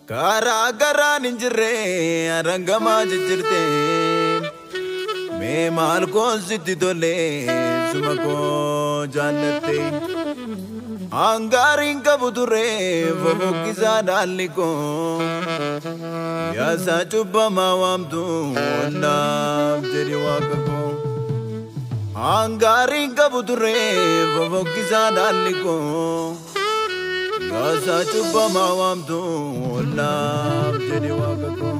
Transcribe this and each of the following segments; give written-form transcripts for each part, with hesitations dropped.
Karaa garaan hin jirre arangamaa jijjiirte. Mee maal koon sitti tole suma koo jaallatte. Hangaariin qabu ture fofokkisaa dhaalli koo. Yaasaa cubbamaa waamtu onnaaf jedhi waaqa koo. Hangaariin qabu ture fofokkisaa dhaalli koo. Yaasaa cubbamaa waamtu onnaaf jedhi waaqa koo.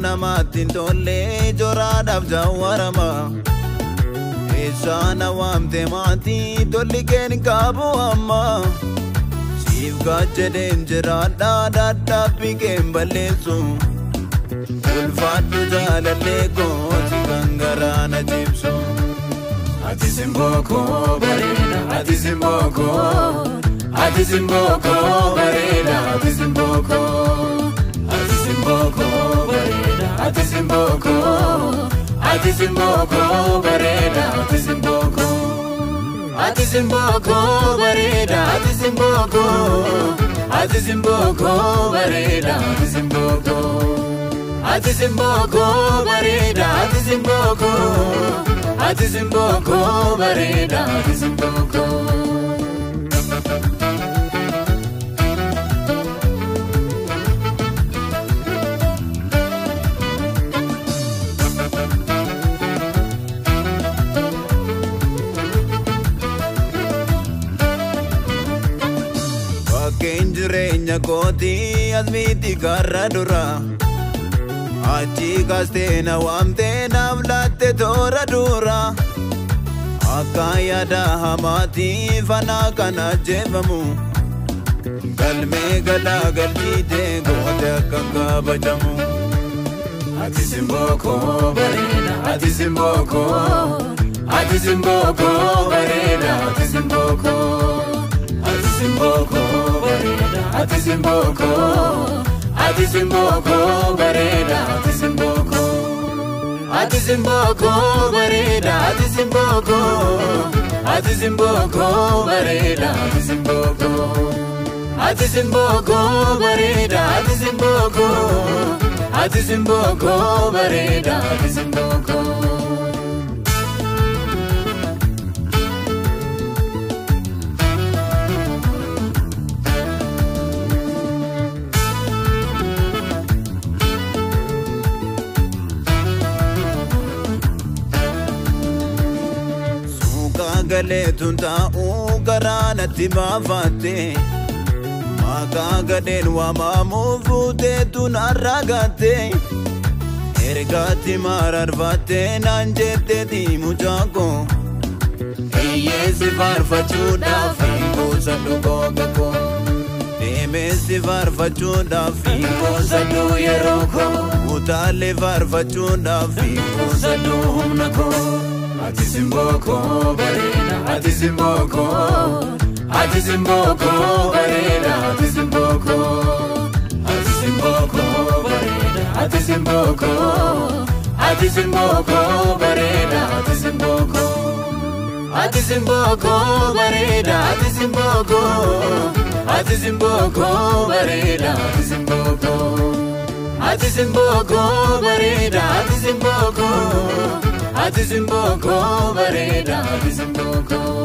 Namaatti hin tolle joraadhaaf jawwarama. Eessaana waamte maatii tolli keen qabu amma. Siif gaachadeen jiraadha dadhabbii keen balleessu. Ulfaadhu jaalallee kooti kan garaa na cimsu. Ati simboo koo bareeda, ati simboo koo, ati simboo koo bareeda, ati simboo koo, ati simboo koo bareeda, ati simboo koo, ati simboo koo bareeda, ati simboo koo, ati simboo koo bareeda, ati simboo koo, ati simboo koo bareeda, ati simboo koo, ati simboo koo bareeda, ati simboo koo, ati simboo koo bareeda, ati simboo koo. Bakkeen jireenya kootii as miti karra dura. Achi kaastee na waamtee naaf laatte toora dura. Akka yaada hamaatii fanaa kan ajjeefamu. Galmee galaa galchiitee goote akka kabajamu. Ati simboo koo bareeda, ati simboo koo, ati simboo koo bareeda, ati simboo koo, ati simboo koo bareeda, ati simboo koo, ati simboo koo bareeda, ati simboo koo, ati simboo koo bareeda, ati simboo koo, ati simboo koo bareeda, ati simboo koo, ati simboo koo bareeda, ati simboo koo, ati simboo koo bareeda, ati simboo koo. Suuqaa galeetuun taa'uu karaa natti baafatte. Maqaa gadheen waamamuu fuuteetu narraa gaatte. Ergaatti mararfatte naan jetteeti mucaa koo. Hiyyeessi faarfachuudhaaf kuusadhu kooka koo. Deemeessi faarfachuudhaaf Kuusadhu yeroo koo, utaalee faarfachuudhaaf kuusadhu humna koo. Ati simboo koo bareeda, ati simboo koo, ati simboo koo bareeda, ati simboo koo, ati simboo koo bareeda, ati simboo koo, ati simboo koo bareeda, ati simboo koo, ati simboo koo bareeda, ati simboo koo, ati simboo koo bareeda, ati simboo koo, ati simboo koo bareeda, ati simboo koo, ati simboo koo bareeda, ati simboo koo.